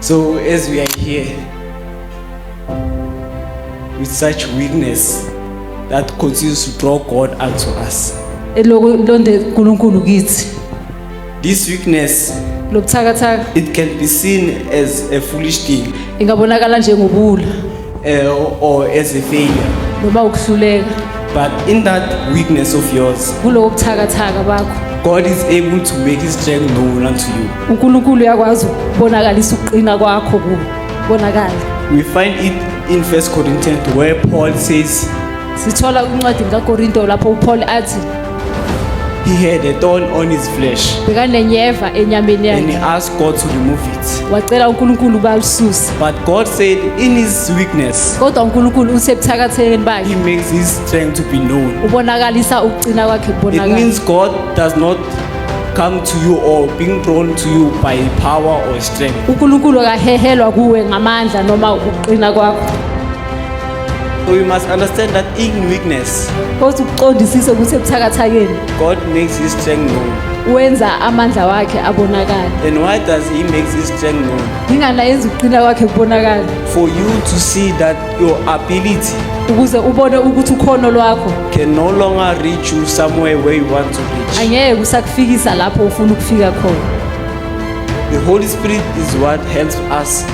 So as we are here with such weakness that continues to draw God unto us. Eloko londe uNkulunkulu kithi. This weakness, Lobuthakathaka it can be seen as a foolish thing ingabonakala njengobuwula or as a failure. Noma ukuhluleka. But in that weakness of yours, Kulobo buthakathaka bakho, God is able to make his strength known unto you. uNkulunkulu uyakwazi ukubonakalisa ukuqina kwakho kubonakala. We find it in First Corinthians, where Paul says Sithola incwadi kaKorinto lapho uPaul athi he had a thorn on his flesh bekanenyeva enyameni and he yakhe. asked God to remove it. Wacela uNkulunkulu ukuba alisuse. But God said in his weakness, Kodwa uNkulunkulu usebuthakathekeni he bakhe makes his strength to be known. ubonakalisa ukuqina kwakhe It kubonakala. means God does not come to you or being drawn to you by power or strength. UNkulunkulu akahehelwa kuwe ngamandla noma ukuqina kwakho. So we must understand that in weakness, Kodwa ukuqondisise ukuthi ebuthakathakeni God makes his strength known. wenza amandla wakhe abonakale. And why does he make his strength known? Ingani ayenza ukuqina kwakhe kubonakale? For you to see that your ability Ukuze ubone ukuthi ukhono lwakho can no longer reach you somewhere where you want to reach. angeke usakufikisa lapho ufuna ukufika khona. The Holy Spirit is what helps us